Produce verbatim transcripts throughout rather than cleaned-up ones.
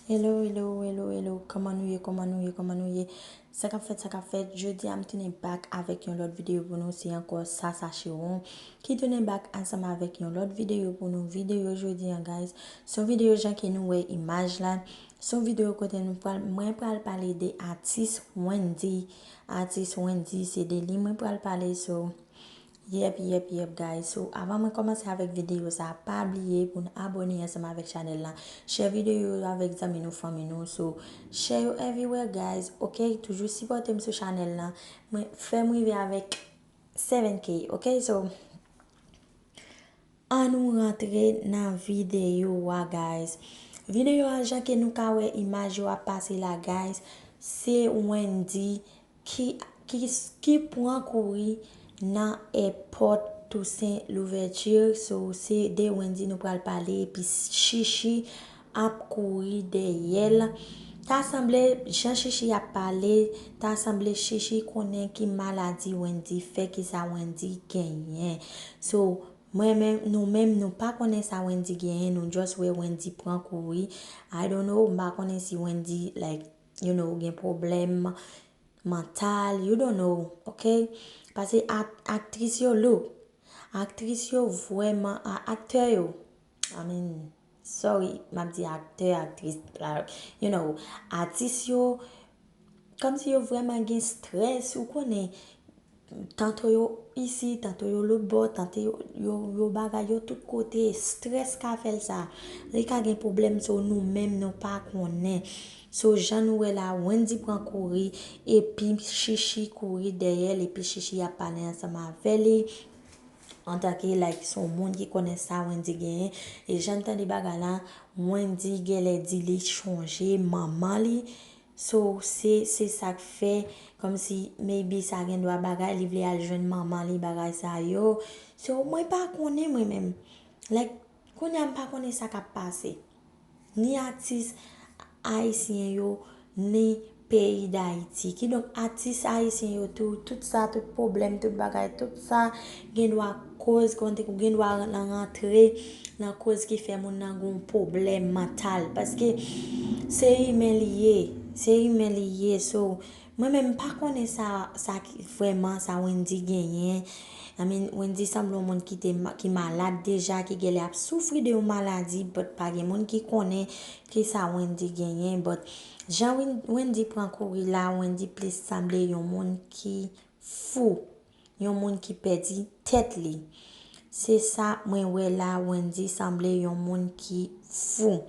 Hello, hello, hello, hello. Kòman nou ye? Kòman nou ye? Kòman nou ye? Sa k ap fèt, sa k ap fèt? Jodi a, m tounen back avèk yon lòt videyo pou nou. Se ankò Sasa Chewon ki tounen back ansanm avèk yon lòt videyo pou nou. Videyo jodi a, guys, se yon videyo jan ke nou wè imaj la. Se yon videyo kote nou pral, mwen pral pale de atis Wendyy. Atis Wendyy, se de li mwen pral pale, so, yep, yep, yep, guys. So, avan mwen kòmanse avèk videyo sa, pa bliye pou n abòne ansanm avèk chanèl la. Share videyo yo avèk zanmi nou, fanmi nou. So, share yo everywhere, guys. Ok, toujou sipòte m sou chanèl la. Mwen, fè m rive avèk seven K, ok? So, ann nou rantre nan videyo a, guys. Videyo a, jan ke nou ka wè imaj yo ap pase la, guys, se Wendyy ki, ki, ki pran kouri nan èpòt Toussaint Louverture. So, se de Wendyy nou pral pale, epi Chichi ap kouri dèyè l. Ta sanble, jan Chichi ap pale, ta sanble Chichi konnen ki maladi Wendyy fè, ki sa Wendyy genyen. So, mwen menm, nou menm, nou pa konnen sa Wendyy genyen, nou just wè Wendyy pran kouri. I don't know, m pa konnen si Wendyy, like, you know, gen pwoblèm mantal, you don't know, ok? Paske ak-, aktris yo look. Aktris yo vrèman, a-, aktè yo, I mean, sorry, m ap di aktè, aktris, like, you know, atis yo, kòmsi yo vrèman gen strès, ou konnen, tanto yo isi, tanto yo lòtbò, tanto yo, yo, yo bagay yo tout kote, strès ka fè l sa. Li ka gen pwoblèm, so nou menm nou pa konnen. So, jan nou wè la, Wendyy pran kouri, epi Chichi kouri dèyè l, epi Chichi ap pale ansanm avè li. Antanke, like, se yon moun ki konnen sa Wendyy genyen. E jan n tande bagay la, Wendyy genlè di li chonje manman li. So, se, se sa k fè, kòmsi, maybe sa gen dwa bagay, li vle al jwenn manman li, bagay sa yo. So, mwen pa konnen mwen menm. Like, kounye a m pa konnen sa k ap pase. Ni atis ayisyen yo, ni peyi Dayiti. Kidonk, atis ayisyen yo tou, tout sa, tout pwoblèm, tout bagay, tout sa, gen dwa koz, konnen ou gen dwa nan rantre nan koz ki fè moun nan gen yon pwoblèm mantal. Paske se imen li ye, se imen li ye. So, mwen menm, m pa konnen sa, sa ki, vrèman, sa Wendyy genyen. I mean, Wendyy sanble yon moun ki te ma-, ki malad deja, ki genlè ap soufri de yon maladi, but pa gen moun ki konnen ki sa Wendyy genyen. But jan Wen-, Wendyy pran kouri la, Wendyy plis sanble yon moun ki fou, yon moun ki pèdi tèt li. Se sa mwen wè la, Wendyy sanble yon moun ki fou.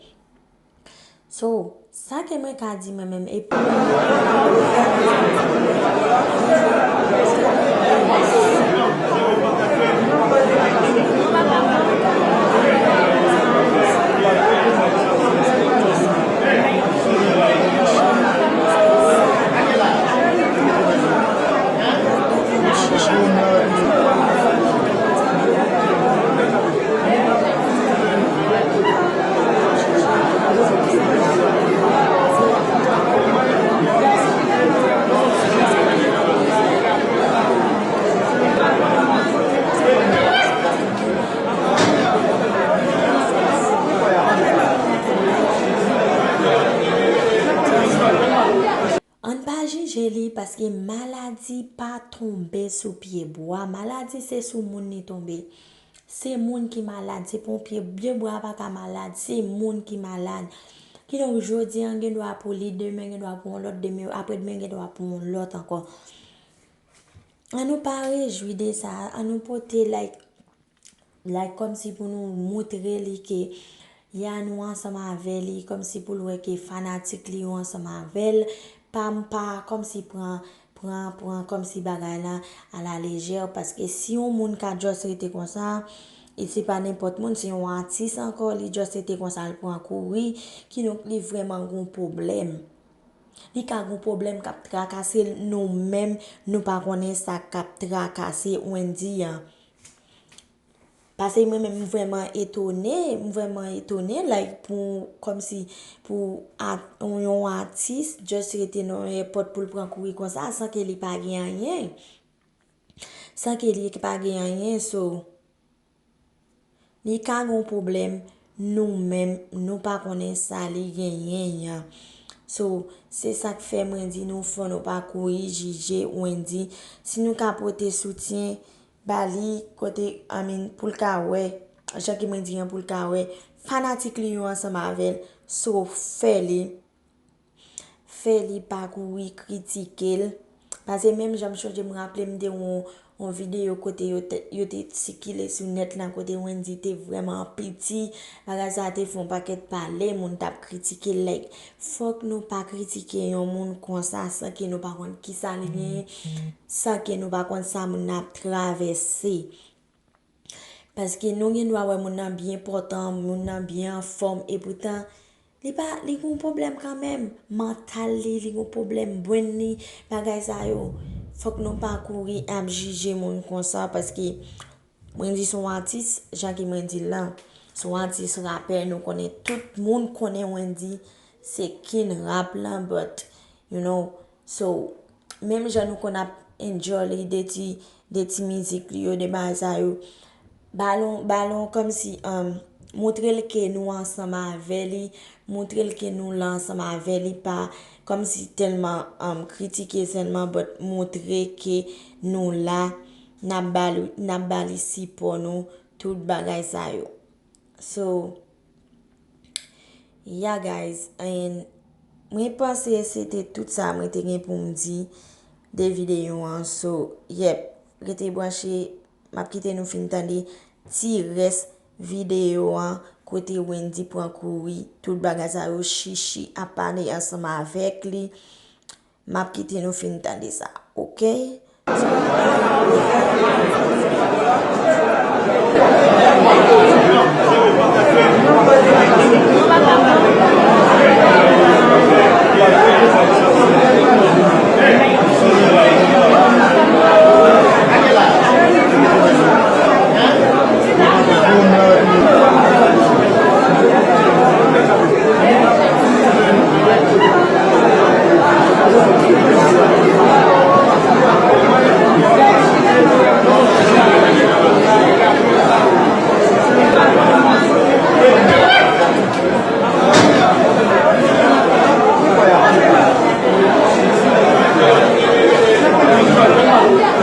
So, sa ke mwen ka di mwen menm, epi Ann pa jije li, paske maladi pa tonbe sou pye bwa. Maladi se sou moun li tonbe. Se moun ki malad, se pa yon pye, pye bwa pa ka malad, se moun ki malad. Kidonk, jodi a gen dwa pou li, demen gen dwa pou yon lòt, demen, apre demen gen dwa pou yon lòt ankò. Ann nou pa rejwi de sa, ann nou pote, like, like, kòmsi pou nou moutre li ke ya nou ansanm avè li, kòmsi pou l wè ke fanatik li yo ansanm avè l. Pa m pa kòmsi pran, pran, pran kòmsi bagay la a la lejè, paske si yon moun ka just rete konsa, e se pa nenpòt moun, se yon atis ankò, li just rete konsa, l pran kouri, kidonk li vrèman gon pwoblèm. Li ka gon pwoblèm k ap trakase l, nou menm, nou pa konnen sa k ap trakase Wendyy an. Paske mwen menm, m vrèman etone, m vrèman etone, like, pou, kòmsi, pou at-, yon, yon atis, just rete nan yon èpòt pou l pran kouri konsa, san ke li pa gen anyen. San ke li pa gen anyen, so, li ka gen yon pwoblèm, nou menm, nou pa konnen sa li genyen an. So, se sa k fè mwen di nou fò nou pa kouri jije Wendy. Si nou ka pote soutyen ba li kote, I mean, pou l ka wè, jan ke mwen di an, pou l ka wè fanatik li yo ansanm avè l, so fè li, fè li pa kouri kritike l. Paske menm jan m chonje m raple m te wè yon, yon videyo kote yo te, yo te sikile sou nèt lan kote Wendy te vrèman piti. Bagay sa te fè yon pakèt pale, moun t ap kritike l. Like, fòk nou pa kritike yon moun konsa san ke nou pa konn kisa li genyen, san ke nou pa konn sa moun nan ap travèse. Paske nou gen dwa wè moun nan byen pòtan, moun nan byen anfòm, epoutan, li pa, li gen yon pwoblèm kanmenm. Mantal li, li gen yon pwoblèm, brenn li, bagay sa yo. Fòk nou pa kouri ap jije moun konsa, paske mwen di se yon atis, jan ke mwen di l lan, se yon atis rapè, nou konnen, tout moun konnen Wendy se king rap lan, but, you know, so, menm jan nou konn ap enjoy li de ti, de ti mizik li yo, de bagay sa yo, ba l yon, ba l yon kòmsi, um, montre l ke nou ansanm avè li, montre l ke nou la ansanm avè li, pa kòmsi tèlman, um, kritike sèlman, but montre ke nou la, n ap ba li, n ap ba li sipò nou, tout bagay sa yo. So, yeah, guys, and mwen panse se te tout sa mwen te gen pou m di de videyo an. So, yep, rete branche, m ap kite nou fin tande ti rès videyo an, kote Wendy pran kouri, tout bagay sa yo, Chichi ap pale ansanm avèk li. M ap kite nou fin tande sa, oke?